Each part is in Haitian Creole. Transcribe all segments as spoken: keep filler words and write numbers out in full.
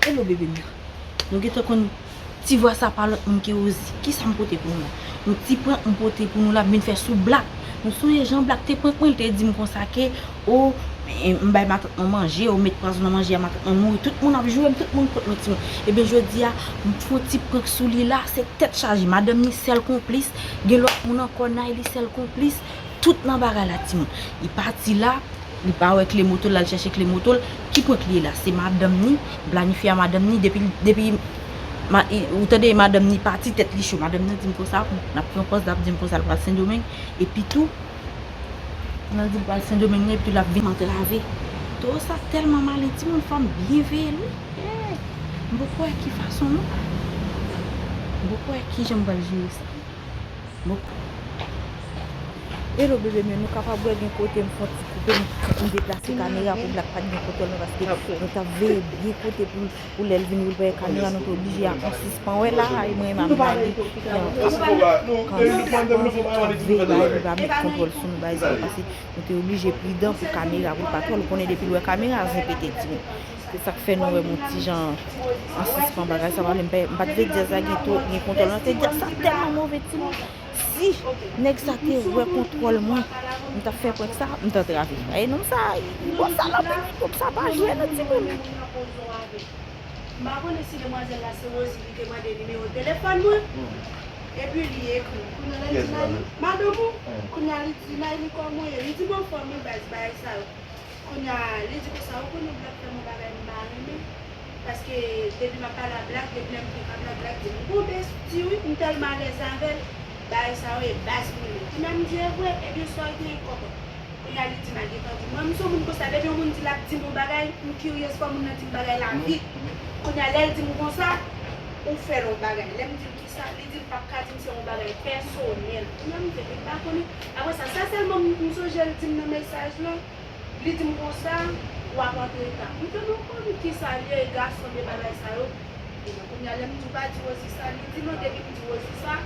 Hello bebe m nan. Nou gentan konn ti vwa sa pa lòt moun ke Rosie. Kisa m pote pou nou la? Yon ti prank m pote pou nou la, m vin fè sou Black. Nou sonje jan Black te prank mwen, li te di m konsa ke, o, m bay matant mwen manje, o, met pwazon nan manje a, matant mwen mouri. Tout moun ap joure m, tout moun kont mwen timoun. Ebyen jodi a, m fè yon ti prank sou li la, se tèt chaje. Madanm ni sèl konplis, gen lòt moun ankò, Nayli sèl konplis. Tout nan bagay la timoun. Li pati la, li pa wè kle moto l, l al chèche kle moto l. Ki prank li ye la? Se madanm ni, m planifye a madanm ni, depi, depi ma, i- ou tande madanm ni pati, tèt li cho. Madanm ni di m konsa, n ap pran pòz, l ap di m konsa l pral Sendomeng. Epi tou, lè l di l pral Sendomeng nan, epi tou l ap vin antrave. Toro sa tèlman malen, timoun, fò m byen veye l wi. Eh, m poko wè ki fason non. M poko wè kijan m pral jere sa. Bon. Hello bebe m yo, nou kapab wè gen kote m fè yon ti koupe, m, m deplase kamera pou Black pa t gen kontwòl mwen paske nou t ap veye byen kote pou, pou lè l vin woule bagay kamera, nou te oblije a an sispan. Wè la, e mwen e mami la li, e an sispan. Kanmenm, t ap veye bagay pou pa met kontwòl sou nou, bagay sa yo, paske nou te oblije pridan pou kamera, pou l pa twò, ou konnen depi l wè kamera, zen pete timoun. Se sa k fè nou wè m yon ti jan an sispan bagay sa, pale m pa, m pa t vle djaz la gen twò, gen kontwòl nan tèt djaz sa tèlman move timoun. Si nèg sa te wè kontwòl mwen, m t ap fè prank sa, m t antrave. E nonm sa, li bon salòp, li nonm sa pa jwe non timoun. M pa konnen si demwazèl la se Rosie li te mande nimewo telefòn mwen. Epi li ekri. Kounye a l di Nayli, madanm ou? Kounye a li di Nayli kòman w ye? Li di m anfòm wi baz, bagay sa yo. Kounye a, li di konsa, ou konnen Black fè m yon bagay m pa renmen. Paske depi m ap pale a Black, depi lè m fenk ap Black, Black di m, ou gon besti wi, m tèlman alèz avè l, bagay sa yo e baz pou li. Li menm di e vre, ebyen sa w genyen kòkòt. Kounye a, li di m al gentan di m, mwen m se yon moun konsa, depi yon moun di l ap di m yon bagay, m kiryez, fò moun nan di m bagay la vit. Kounye a, lè l di m konsa, ou fè l yon bagay. Lè m di l kisa, li di l p ap ka di m se yon bagay pèsonèl. Kounye a, m di, ebyen m pa konnen. Apre sa, sa sèlman m, m sonje l di m nan mesaj lan. Li di m konsa, w ap antre ta. M di, m pa konn kisa l ye, e gason de bagay sa yo. Kounye a, lè m di w pa di Rosie sa, li di non, depi m di Rosie sa,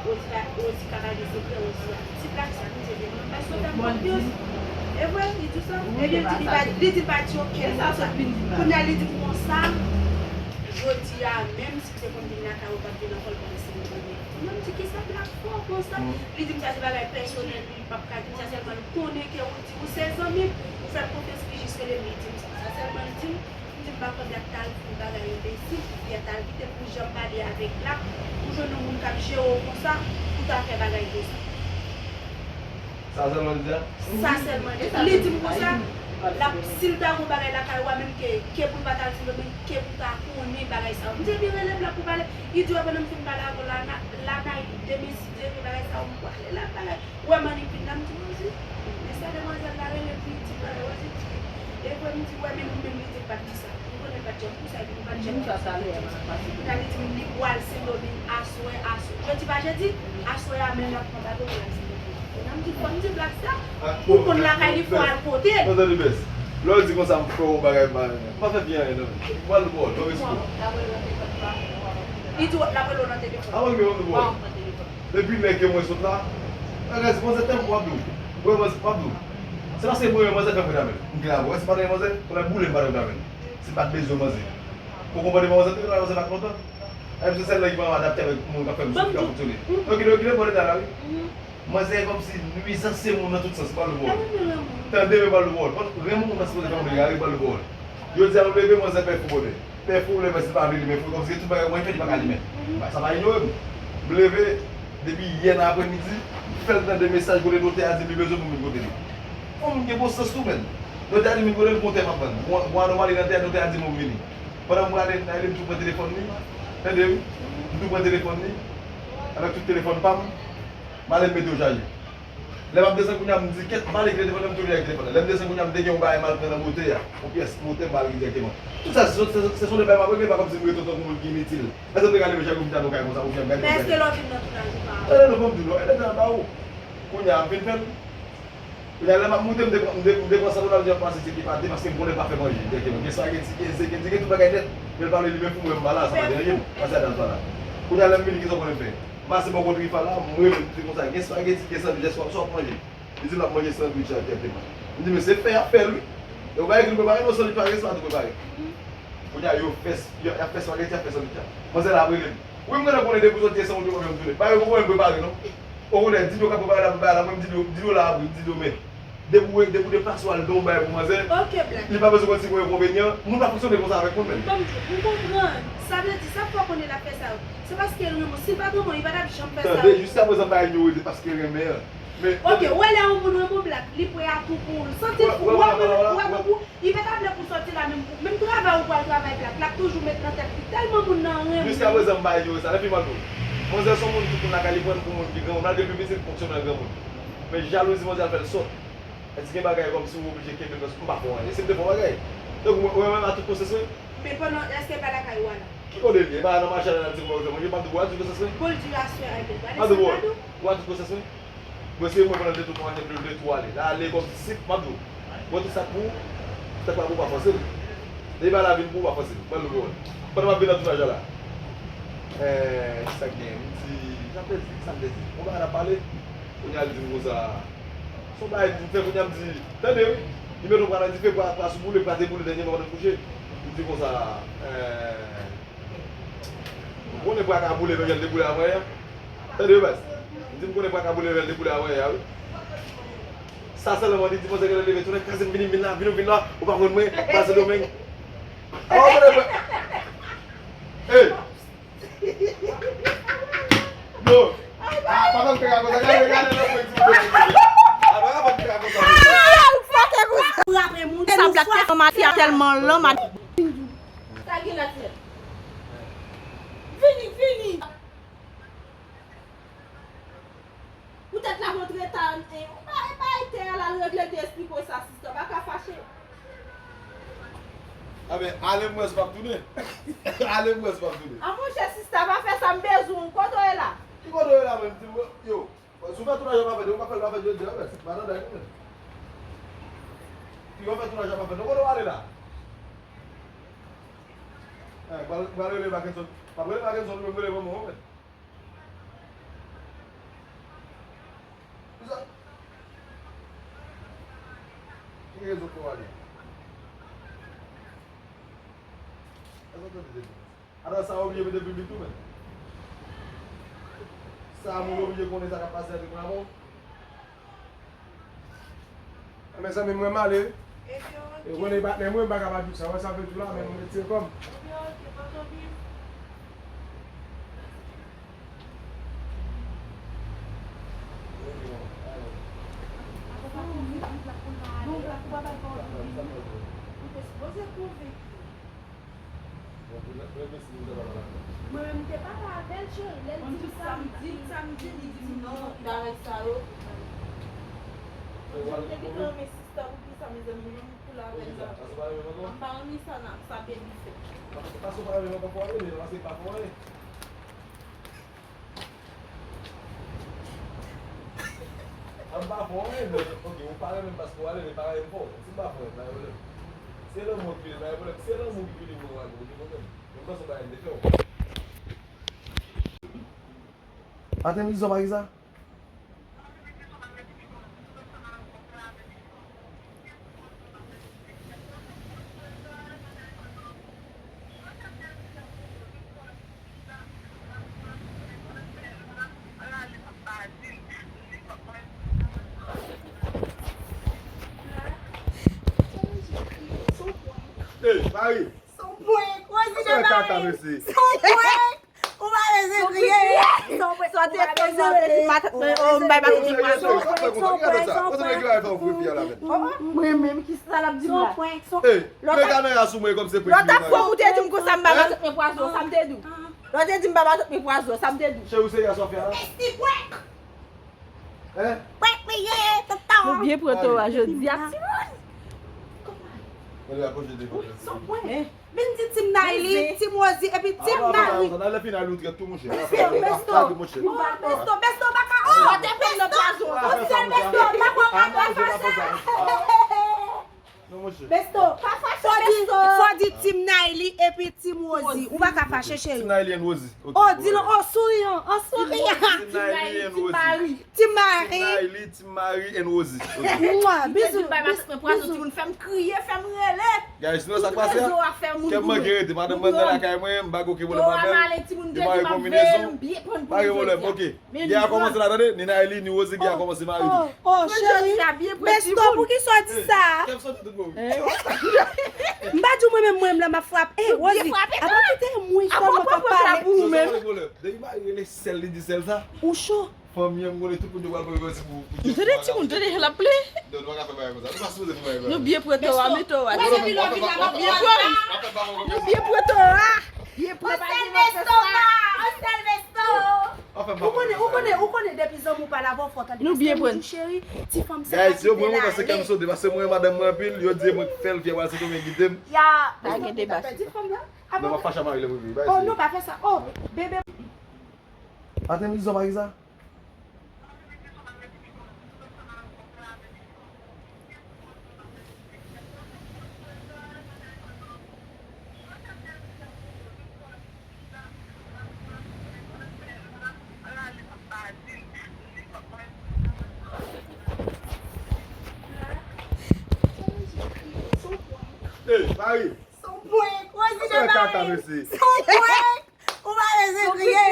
Rosie pa, Rosie ka pa gen sekrè, Rosie a. Ti Black sa, m di, ebyen, mwen pa sot ap konfyans. E vre, li di sa. Ebyen, li di li pa, li di li pa di okenn moun sa. Kounye a, li di m konsa, jodi a, menm si m te konn vin lakay ou, w p ap vin ankò, l pral eseye konnen. Mwen, m di, kisa Black fè w konsa? Li di m sa se bagay pèsonèl, li p ap ka di m sa, sèlman l konnen ke ou di ou se zanmi m, ou fè l konfyans, li jis rele m, li di m sa. Sa sèlman l di m, m di m pa kwè Black t al fè yon bagay enbesil, pou fi a t al kite l pou jan m pale avèk Black, ou jwenn yon moun k ap jere w konsa, pou ta fè bagay konsa. Sa sèlman li di a? Sa sèlman li di. Li di m konsa, l ap, si l ta gon bagay lakay ou a menm ke, ke pou l pa t al di l, men ke pou ta konnen bagay sa yo. M di, ebyen rele Black pou pale. Li di, wè, pandan m fin pale avè w la, la, la, de mil sis, de bagay sa yo, m pale la, bagay. Ou wè manipil la, m di, Rosie, men sa demwazèl la rele pou li di m bagay, Rosie di, e vre, m di, wè, men nou menm li di l pa t di sa. M konnen l pa t janm di sa, epi nou pa t janm di sa. Kounye a, li di m li pral Sendomeng aswè, aswè. Jodi pa jedi, aswè a menm l ap pran bato pou l al Sendomeng. Kounye a, m di, fò m di Black sa, pou l konn lakay li, fò al kote l. Mwen tande bèz. Lè w di konsa, m fè w bagay m pa renmen. M pa fè fi anyen, non. M pral nou bò, non, respè. Li di w l ap rele w nan telefòn. Avan m gen yon nou bò. Depi lè ke mwen sot la, bagay, manzè tankou w ap di w. Wè, manzè, w ap di w. Se paske mwen, manzè fè m ret avè l. M gen avè w. Wè, si m pa t gen manzè, kounye a boule m pa t ret avè l. Si m pa t bezwen manzè. Ou konprann manzè, tout manzè pa t kontan. Ay, se sèl nèg ki pa adapte avèk moun k ap fè misye, ki ap fonksyone. Donk, kilè, kilè, kilè, bon, leta la, wi. Manzè e kòmsi nwizans se moun nan tout sans, m pral leve w. Tande, m pral leve w. Renmen moun pa sipoze fè moun egare, m pral leve w. Jodi a, m leve, manzè pè fou bonè. Pè fou, lè mèsi pa vle limen fou, kòmsi tout bagay mwen fè, li pa ka limen. Sa pa inyore m. M leve, depi yè nan aprèmidi, m fè l tande mesaj kote notè a di m li bezwen pou m vin kote li. Yon moun gen bon sans tou, menn. Notè a di m vin kote l, gon tè m ap vann. Gon, gon anomali nan tè a, notè a di m pou m vini. Pandan m prale, Naïli m tou pran telefòn li. Tande, wi. M tou pran telefòn li. Avèk tout telefòn pa m. M ale m mete yo chaje. Lè m ap desann kounye a, m di, kèt, m ale kite telefòn nan, m tou vini ak telefòn nan. Lè m desann kounye a, m te gen yon bagay m al pran nan motè a. Yon pyès motè m al rele dirèkteman. Tout sa, se, se, se son de bagay m ap regle, pa kòmsi m rete tankou moun ki initil. Èske m te ka leve chak jou m ta nan kay konsa, ou fè m gade. Men èske lè w vin nan tounaj ou pa? Tande non, ban m di w non, e lè m anba ou. Kounye a, m fin fè l. Kounye a, lè m ap moute, m te pran, m te, m te pran san dola, m di ap pase ti ki pate, paske m konnen l pa fè manje dirèkteman. Gen espageti, gen ze, gen, gen tout bagay nèt. Men l pa vle limen fou, mwen m pa la, sa pa deranje m. Pase adan sa la. Kounye a, lè m vini, kisa w konnen m fè? M pase bò kote Rifa la, m rele l, m di konsa, gen espageti, gen sandwich, èske w ap, sa w ap manje? Li di l ap manje sandwich la dirèkteman. M di, men se fè y ap fè l, wi. E w pa ekri l prepare, non, sandwich pa gen, se pa tou prepare. Kounye a, yo fè, y ap fè spageti, y ap fè sandwich la. Manzè la ap rele m. Wi, m gentan konnen depi w sòti e san goud yo konbyen m tounen. Pa yo poko menm prepare non. Okontrè, di l yo ka prepare la, prepare la, mwen m di l yo, di l yo la wi, m di l yo men. Depi w, depi w deplase w al nan yon bagay pou manzè, li pa bezwen konn si gen enkonvenyan. Moun pa fonksyone konsa avèk moun menm. Ban m di w, m konprann. Sa vle di, sa k fè w konnen l ap fè sa yo? Se paske l renmen w. Si l pa t renmen w, li pa t ap janm fè sa yo. Tande, jiskaprezan m pa inyore l, se paske l renmen an. Men, ok, ou wè lè yon moun renmen w, Black, li prè a tou pou ou. L santi l fou, ou wè moun, ou wè pou ou. Li pa ta vle pou w sòti la menm, menm travay ou pral travay Black, l ap toujou met nan tèt li tèlman moun nan renmen li. Jiskaprezan m pa inyore sa, epi m ap di w, manzè se yon moun tout moun lakay li pran l pou moun ki granmoun, malgre l pi piti l fonksyone an granmoun. Men jalouzi manzè a fè l sòt. Èske gen bagay kòmsi ou oblije kenbe l, m pa fè w anyen. Si m te fè w bagay, tankou mwen, mwen menm a tout konsyans mwen. Men pandan, èske l pa lakay ou a la? Ki kote l ye? E pa nan mache a l al di mwen, mwen, m ap di w a tout konsyans mwen. Bon, l di w aswè a, ebyen, gade sa m ap di w. Ou a tout konsyans mwen. Mwen se mwen pandan de tou mwen antre de, de tou ale. La ale kòm si, m ap di w. Mwen tout sa k pou ou, sa k pa pou ou pa fòse l. Depi bagay la vin pou ou pa fòse l. Ban l pawòl. Pandan m ap vin nan tounaj la la. Eh, kisa k gen? M di, sa m te di, sa m te di. Yon bagay n ap pale, kounye a l di m konsa. Se yon bagay m fè kounye a m di, tande wi. Li mete yon bra nan dife, bra, bra sou boule, bra te boule dènyèman pandan m kouche. M di konsa, eh, m konnen bra ka boule, men jan l te boule avan yè. Tande wi baz. M di m konnen bra ka boule, men jan l te boule avan yè a wi. Sa sèlman li di, pandan ke l leve, tounen kraze m, vini, m vin la, vini, m vin la, ou pa konn mwen, pa Sendomeng. Awa, mwen leve. Hey! Yo! Ah, pa fè m pè a konsa, gade, gade, gade, gade, gade. Ah, pa fè m pè a konsa. Ou rapè moun. Sa Black tèlman mati a tèlman lan, mati. Sa gen la tèt. Vini, vini. Poutèt la montre ta, eh, ou pa, e pa e tè a la l regle de espliko sa, sista, pa ka fache. Amen, ale m wè si w ap tounen. Ale m wè si w ap tounen. A monchè, sista, pa fè sa, m bezwen w. Kote w ye la? Ki kote w ye la menm? Di m, yo, si w fè tounaj la pa fèt, ou pa fè l pa fèt jodi a, mèt. M pa nan day nou menm. Yo fè tounaj la pa fèt, non, kote w ale la? Eh, pral, pral rele Mackenson. Pral rele Mackenson, ou menm rele manman w, mèt. Kisa? Ki rezon pou ale? Èske w tande depi? Ata sa oblije mete piblik tou, men. Sa moun oblije konnen sa k ap pase a te bravo. Mezanmi, mwen m ale. Ebyen, ok. E konnen patnè mwen, m pa ka pa di w sa. Wè sa fè tou la, men mwen retire kò m. Ebyen, ok, pa gen pwoblèm. Ou te sipoze konvenki. Mwen menm, m te pale avè l, cheri. Lè l di m sa, m di, sa m di, li di m non, bagay sa yo. Jan m te gentan renmen sista, poukisa, mezanmi, menm pou la rèn la. M pa renmen sa, nan, sa baby fè. Paske w pa renmen ankò fò ale, men paske pa fò ale. An pa fò anyen, men, ok, ou pa renmen m paske w ale, men pa renmen m fò. Si m pa fò anyen, pa gen pwoblèm. Se lanmou ki vini, pa gen pwoblèm. Se lanmou ki vini pou w ale, pa gen pwoblèm. Men m panse w pa renmen m te fè w. Atè mizò pa ki sa? Ey, Mari! Son prank, Rosie de Mari! Son prank! Ou pa bezwen kriye. Sa w te fè, sa w te di matant mwen, oh, m bay matant mwen pwazon. Mwen menm, ki sa l ap di m la? Lè w t ap fò ou te di m konsa m bay matant mwen pwazon, sa m te di w. Lè w te di m bay matant mwen pwazon, sa m te di w. Cheri, ou serye a sa w fè a la? Mèsi, prank! Hein? Prank li ye, tonton! Nou byen pran to a jodi a, timoun! Gade la pòch de devan. Son prank! Vin di Team Nayli, Team Rosie, epi Team Mari. Nan lè final ou trèt tou, monchè. Besto, Besto, Besto, Besto, baka, oh, Besto, Besto, Besto, baka, baka, baka. Non, monchè. Besto, pa fache, fò di, Besto. Fò di Team Nayli epi Team Rosie. Ou pa ka fache, cheri. Team Nayli and Rosie. Ok, oh, di l an souriyan, an souriyan. Team Nayli and Rosie. Team Mari. Team Mari, Team Mari and Rosie. Ok. Mwa, bizou, bizou. Fè m kriye, fè m rele. Guys, nou sa k pase a? Kè m manke rete. Madanm mwen nan lakay mwen, m pa gen okenn pwoblèm avè l. Li mare konbinezon. Pa gen pwoblèm, ok. Gè a kòmanse la, tande. Ni Nayli, ni Rosie, gè a kòmanse mari tou. Oh, oh, cheri. Besto, poukisa w di sa? Kè m soti tout bon. M pa di w mwen menm, mwen menm la m ap frape. Eh, Rosie, apa w kite m wi sèlman k ap pale? Depi mari rele sèl, li di sèl sa. Ou cho. Fanmi an, m konnen tout moun yo pral pran revanj pou, pou... Tande timoun, tande l ap ple. Non, nou pa ka fè bagay konsa. Nou pa sipoze fè bagay konsa. Nou byen pran to a, men to a. Nou byen pran. Nou byen pran to a. Byen pran. Ou konnen, ou konnen, ou konnen depi zanmi w pa la, fò w tande. Nou byen pran. Cheri, ti fanm sa. Guys, yo mwen, mwen panse kè m sote, paske mwen, madanm mwen anpil, yo di mwen fè l, fè pral Sendomeng kite m. Ya. Pa gen deba sou sa. Non, m ap fache a mari l, wi, wi. Oh, non, pa fè sa. Oh, bebe. Atenn, Lizò, pa ki sa? Hey, Paris! Son prank, Rosie de Paris. Son prank. Ou pa bezwen kriye.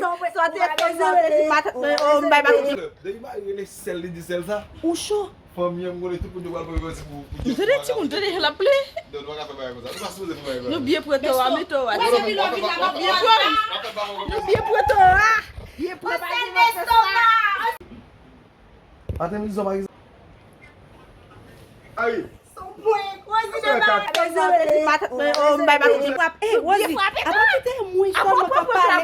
Son prank. Sa te fè sa, ou pa bezwen kriye. Ou pa bezwen kriye. Depi mari rele sèl, li di sèl sa. Ou cho. Fanmi an, m konnen tout moun yo pral pran revanj pou, pou... Tande timoun, tande l ap ple. Non, nou pa ka fè bagay konsa. Nou pa sipoze fè bagay konsa. Nou byen pran to a, men to a. Nou byen pran. Nou byen pran to a. Byen pran. Atenn, Lizò, pa ki sa? Ayi. Son prank, Rosie de Paris. Dezole, m pa t, m bay pa konprann. Eh, Rosie, apa w kite m wi sèlman k ap pale?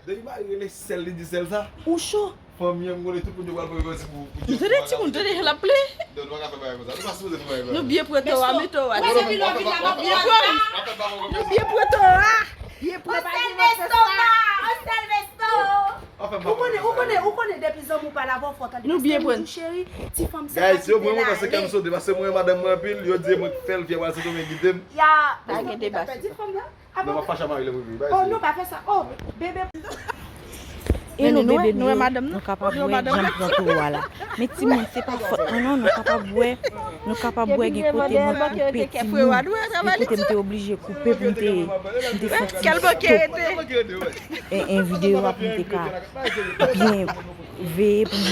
Depi mari rele sèl, li di sèl sa. Ou cho. Fanmi an, m konnen tout moun yo pral pran revanj pou, pou... Tande timoun, tande l ap ple. Non, nou pa ka fè bagay konsa. Nou pa sipoze fè bagay konsa. Nou byen pran to a, men to a. Nou byen pran. Nou byen pran to a. Byen pran. Ou konnen, ou konnen, ou konnen depi zanmi w pa la, fò w tande. Nou byen pran. Cheri, ti fanm sa. Guys, yo mwen, mwen panse kè m sote, paske mwen, madanm mwen anpil, yo di mwen fè l, fè pral Sendomeng kite m. Ya. Pa gen deba sou sa. Non, m ap fache a mari l, wi, wi. Oh, non, pa fè sa. Oh, bebe. Hello, bebe, nou, nou kapab wè jan m pran towo a la. Men timoun, se pa fòt mwen non, nou kapab wè, nou kapab wè gen kote mwen koupe timoun. Gen kote m te oblije koupe pou m te, pou m te fè ti stop en, en videyo a pou m te ka byen veye pou m